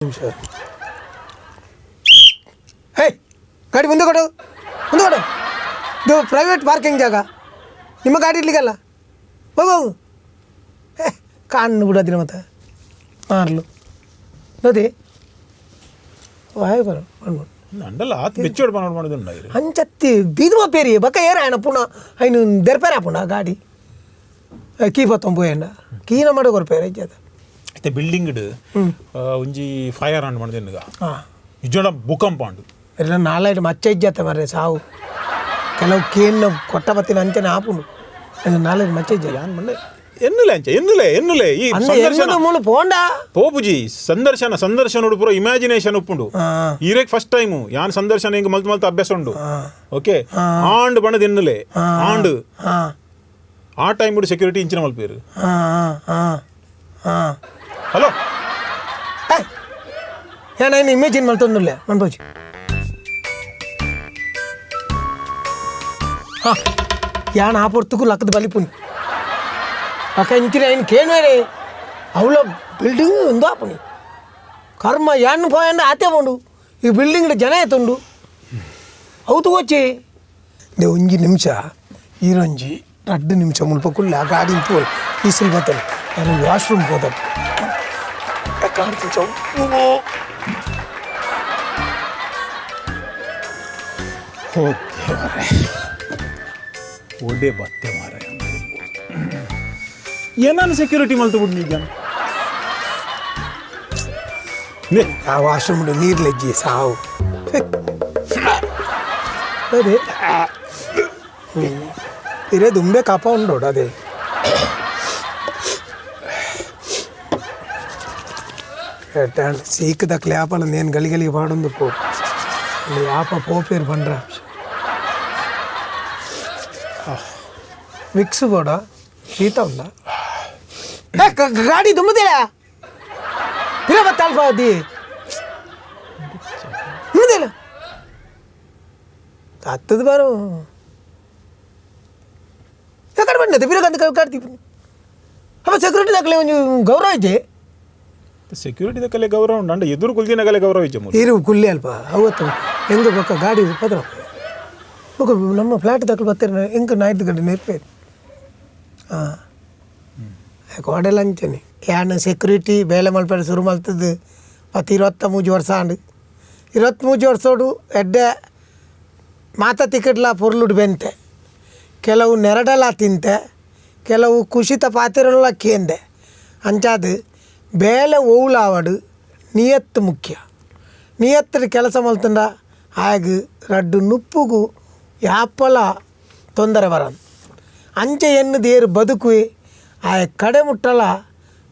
ನಿಮಿಷ. ಹೇ, ಗಾಡಿ ಮುಂದೆ ಕೊಡು, ಮುಂದೆ ಕೊಡು. ಇದು ಪ್ರೈವೇಟ್ ಪಾರ್ಕಿಂಗ್ ಜಾಗ, ನಿಮ್ಮ ಗಾಡಿ ಇಡ್ಲಿಕ್ಕಲ್ಲ. ಹೋಗು ಹೋಗು. ಹೇ, ಕಾಣು ಬಿಡೋದಿನ ಮತ್ತೆ ಮಾರ್ಲು ನೋಡಿ ವಾಯ್ ಬರ. ಅಂಡಲ್ಲ ಆತ್ ಬೆಚ್ಚೋಡ್ ಪನೋಡ್ ಮಾಡೋದು. ಅಂಚತ್ತಿ ಬೀದುವ ಪೇರಿ ಬಕ್ಕ ಏರ ಆಯಣ ಪುನಃ ಐನು ದೆರ್ಪೇರ ಪುನಃ ಗಾಡಿ ಕೀ ಪತ್ತೊಂಬು ಏನ ಕೀನ ಮಾಡ ಕೊರ್ಪೇರ ಇಜ್ಜದ. ಇತ್ತೆ ಬಿಲ್ಡಿಂಗ್ ಒಂಜಿ ಫೈರ್ ಆಂಡ್ ಮಾಡೋದು. ಹಾಂ. ನಿಜೋಡ ಭೂಕಂಪ ಆಂಡ್. ಎಲ್ಲ ನಾಲೈಟ್ ಮಚ್ಚ ಇಜ್ಜತ್ತೆ ಮರ್ರೆ ಸಾವು. ಕೆಲವು ಕೇನ್ನ ಕೊಟ್ಟ ಬತ್ತಿನ ಅಂಚನೆ ಆಪುಂಡು. ಅದು ನಾಲೈಟ್ ಮಚ್ಚ ಇಜ್ಜಲ್ಲ. ಯಾನ್ ಮಂಡೆ ಎನ್ನುಲೆ ಅಂಚ ಎನ್ನುಲೆ ಎನ್ನುಲೆ ಈ ಅಂದು ಸಂದರ್ಶನ ಎನ್ನುದು ಮೂಲು ಪೋಂಡ. ಪೋಪುಜಿ ಸಂದರ್ಶನ ಸಂದರ್ಶನ ಪೂರ ಇಮ್ಯಾಜಿನೇಷನ್ ಉಪ್ಪುಂಡು. ಈರೇಕ್ ಫಸ್ಟ್ ಟೈಮ್ ಯಾನ್ ಸಂದರ್ಶನ ಹಿಂಗ್ ಮಲ್ತ್ ಮಲ್ತ್ ಅಭ್ಯಾಸ ಉಂಡು. ಓಕೆ, ಆಂಡ್ ಬಣ್ಣದ ಎನ್ನುಲೆ ಆಂಡ್. ಆ ಟೈಮ್ ಸೆಕ್ಯೂರಿಟಿ ಇಂಚಿನ ಮಲ್ಪೇರು. ಹಾಂ ಹಾಂ ಹಾಂ. ಹಲೋ. ಏನ ಇಮೇಜಿನ್ ಮಲ್ತೊಂದುಲ್ಲೆ ಮನ್ಪೋಜಿ. ಹಾಂ, ಯಾನ್ ಆ ಪೊರ್ತುಕು ಲಕ್ಕದ ಬಲಿಪುನಿ ಅಕ್ಕ ಇಂಚಿನ ಐನ್ ಕೇಣ್ವೇರೆ ಅವಳ ಬಿಲ್ಡಿಂಗ್ ಒಂದು ಆಪುನಿ. ಕರ್ಮ, ಯಾನ್ ಪೋಯಂಡ ಆತೆ ಪೋಂಡು. ಈ ಬಿಲ್ಡಿಂಗ್ ಜನ ಎತ್ತುಂಡು ಅವು ತಗೋಚಿ. ದೆ ಒಂಜಿ ನಿಮಿಷ ಈರೊಂಜಿ ರಡ್ಡು ನಿಮಿಷ ಮುಲ್ಪ ಕುಲ್ಲ. ಆ ಗಾಡಿ ಪೋಲ್ ಕೀಸಲ್ ಬರ್ತದೆ. ನಾನು ವಾಶ್ರೂಮ್ ಹೋದಪ್ಪ ಕಾಣ್ತೀನಿ. ಓ ದೇವರೇ, ಒಡೆ ಬತ್ತೆ ಮಾರಾಯ. ಏನಾನು ಸೆಕ್ಯೂರಿಟಿ ಮಲ್ತು ಬಿಡು ನಿಜ. ಆ ವಾಶ್ರೂಮ್ ನೀರು ಲಜ್ಜಿ ಸಾವು. ಅದೇ ಇರೇ ದುಂಬೆ ಕಾಪ ಉಂಡೋಡು. ಅದೇ ಸೀಕದಕ್ಲೆ ಯಾಪಲ ನೇನು ಗಲಿ ಗಲಿಗೆ ಪಾಡೊಂದು ಪೋ. ಅಲ್ಲಿ ಯಾಪ ಪೋಪೇರು ಬಂಡ್ರ ವಿಕ್ಸ್ ಬೋಡ ಶೀತ ಉಂಡ. ಗಾಡಿ ದುಂಬುದಿಲ್ಲ ಪಿರ ಬತ್ತಾಲ್ಪ ಅದಿ ಮುಂದಿಲ್ಲ ಹತ್ತದ ಬಾರು ಎಕಡೆ ಬಂಡದೆ ಪಿರ ಕಂದು ಕಾಡ್ತಿ. ಅಪ್ಪ, ಸೆಕ್ಯೂರಿಟಿ ದಾಖಲೆ ಒಂಜಿ ಗೌರವ ಐತೆ. ಸೆಕ್ಯೂರಿಟಿ ದಕ್ಕಲೆ ಗೌರವ ಉಂಡು ಅಂಡ ಎದುರು ಕುಲ್ದಿನ ಕಲೆ ಗೌರವ ಇಜ್ಜೆ ಮೂಲು. ಇರು ಕುಲ್ಲಿ ಅಲ್ಪ ಅವತ್ತು ಹೆಂಗ ಬೊಕ್ಕ ಗಾಡಿ ಪದ್ರ ಬೊಕ್ಕ ನಮ್ಮ ಫ್ಲಾಟ್ ದಕ್ಕಲು ಬರ್ತಾರೆ. ಹೆಂಗ ನಾಯ್ದು ಗಂಟೆ ನೆರ್ಪೇರು. ಹಾಂ, ಕೋಡೆಲ್ಲ ಅಂಚನೆ. ಯಾನ್ ಸೆಕ್ಯೂರಿಟಿ ಬೇಲೆ ಮಲ್ಪೆರೆ ಶುರು ಮಲ್ತದ್ದು ಪತ್ತು 23 ವರ್ಷ ಆಂಡ್. 23 ವರ್ಷೋಡು ಎಡ್ಡೆ ಮಾತ ತಿಕ್ಕಡ್ಲ ಪೊರ್ಲುಡು ಬೆಂತೆ. ಕೆಲವು ನೆರಡಲ ತಿಂತೆ, ಕೆಲವು ಕುಶಿತ ಪಾತಿರಲ ಕೇಂದೆ. ಅಂಚಾದ್ ಬೇಲೆ ಓವುಲಾವಡು ನಿಯತ್ತು ಮುಖ್ಯ. ನಿಯತ್ತಿನ ಕೆಲಸ ಮಲ್ತಂಡ ಆಯಗ್ ರಡ್ಡು ನುಪ್ಪುಗು ಯಾಪಲ ತೊಂದರೆ ಬರಂದು. ಅಂಚೆ ಎನ್ನು ದೇರು ಬದುಕುವೆ ಆಯ ಕಡೆ ಮುಟ್ಟಲ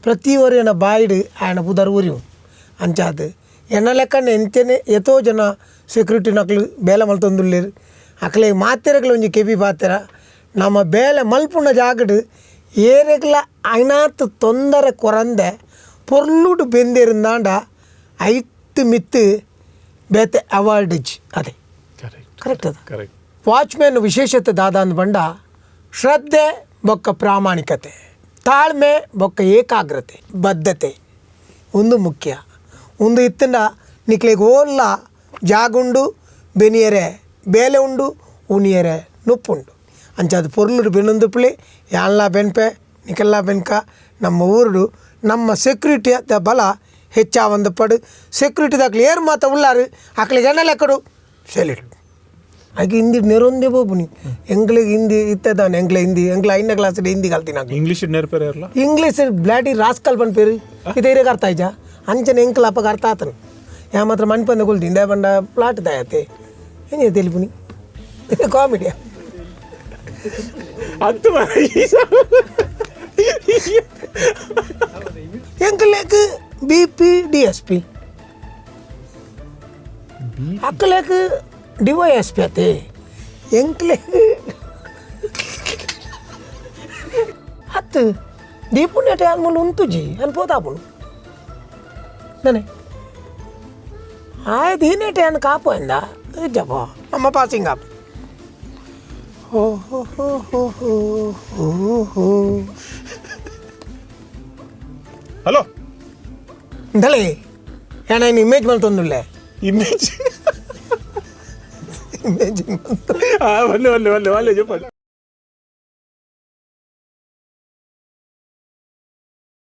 ಪ್ರತಿ ಒರಿಯನ ಬಾಯಿಡ್ ಆಯನ ಪುದರ್ ಉರಿವು. ಅಂಚಾದ್ ಎನ್ನ ಲೆಕ್ಕನೆ ಎಂಚನೆ ಏತೋ ಜನ ಸೆಕ್ಯೂರಿಟಿ ನಕ್ಲು ಬೇಲೆ ಮಲ್ತೊಂದುಲ್ಲೆರ್. ಅಕ್ಲೆ ಮಾತೆರೆಗ್ಲ ಒಂಜಿ ಕೆಬಿ ಪಾತೆರ, ನಮ ಬೇಲೆ ಮಲ್ಪುನ ಜಾಗಡ್ ಏರೆಗ್ಲ ಐನಾತ್ ತೊಂದರೆ ಕೊರಂದೆ ಪೊರ್ಲುಡು ಬೆಂದೇರಿಂದಾಂಡ ಐತ್ ಮಿತ್ತು ಬೇತೆ ಅವಾರ್ಡ್ ಇಜ್ಜಿ. ಅದೇ. ಕರೆಕ್ಟ್. ಕರೆಕ್ಟ್ ಅದ. ಕರೆಕ್ಟ್. ವಾಚ್ಮ್ಯಾನ್ ವಿಶೇಷತೆ ದಾದ ಅಂದ್ ಬಂಡ ಶ್ರದ್ಧೆ ಬೊಕ್ಕ ಪ್ರಾಮಾಣಿಕತೆ, ತಾಳ್ಮೆ ಬೊಕ್ಕ ಏಕಾಗ್ರತೆ, ಬದ್ಧತೆ ಒಂದು ಮುಖ್ಯ. ಒಂದು ಇತ್ತಂಡ ನಿಕ್ಲೆಗ್ ಓಲ್ಲ ಜಾಗುಂಡು, ಬೆನಿಯರೆ ಬೇಲೆ ಉಂಡು, ಉನಿಯರೆ ನುಪ್ಪುಂಡು. ಅಂಚಾದ್ ಪೊರ್ಲುಡು ಬೆನೊಂದುಪ್ಪುಲೆ. ಯಾನ್ಲಾ ಬೆನ್ಪೆ, ನಿಕಲ್ಲ ಬೆನ್ಕ. ನಮ್ಮ ಊರುಡು ನಮ್ಮ ಸೆಕ್ಯೂರಿಟಿ ಬಲ ಹೆಚ್ಚಾವಂದು ಪಡು. ಸೆಕ್ಯೂರಿಟಿ ದಾಕ್ಲು ಏರ್ ಮಾತ ಉಲ್ಲಾರು ಅಕ್ಲೆಗ್ ಎಣ್ಣ ಲೆಕ್ಕಡು ಸೆಲ್ಯೂಟ್. ಆಗ ಹಿಂದಿ ನೆರೊಂದೇ ಬೋಪುನಿ. ಎಂಕ್ಲೆಗ್ ಹಿಂದಿ ಇತ್ತದಾನೆ. ಎಂಕ್ಲೆ ಹಿಂದಿ, ಎಂಕ್ಲೆ ಐದನೇ ಕ್ಲಾಸ್ ಹಿಂದಿ ಕಲ್ತಿನ. ಇಂಗ್ಲೀಷ್ ನೆರ್ಪೇರೆ ಇರಲ್ಲ. ಇಂಗ್ಲೀಷ್ ಬ್ಲಾಡಿ ರಾಸ್ಕಲ್ ಪನ್ಪೇರು. ಇದು ಇರೇಗ್ ಅರ್ಥ ಆಯ್ಜಾ? ಅಂಚನೆ ಎಂಕ್ಲ ಅಪ್ಪಗ ಅರ್ಥ ಆತನು. ಯಾ ಮಾತ್ರ ಮನ್ಪಂದ ಕುಲ್ದಿ ಇಂದೇ ಬಂಡ ಪ್ಲಾಟ್ ದಾಯತೆ ಏನೇ ತೆಲಿಪುನಿ ಕಾಮಿಡಿಯಾ. ಅದು. ಎಂಕ್ಲೆಗ್ BP DSP, ಅಕ್ಕಲೆಗ್ DYSP ಅತೆ. ಎಂಕ್ಲೆಗ್ ಅತ್ತು ದೀಪುನೇಟೆ ಆನ್ಮೂಲು ಉಂತುಜಿ ಅನ್ ಪೋತಾಪುಂಡು ನಾನೆ ಆಯ್ ದೀನೇಟೆ ಅನ್ ಕಾಪು ಎಂದ ಇಜ್ಜಪ್ಪ ನಮ್ಮ ಪಾಸಿಂಗ್ ಆಪ್. ಹೋ ಹೋ ಹೋ ಹೋ ಹೋ ಹೋ ಹೋ. ಹಲೋ. ದಳೆ. ಯಾನ್ ಇಮೇಜ್ ಮಲ್ತೊಂದುಲ್ಲೆ. ಇಮೇಜ್. ಇಮೇಜ್. ಒಲ್ಲೆ ಒಲ್ಲೆ ಒಲ್ಲೆ ಒಲ್ಲೆ ಜೊಪ್ಪು.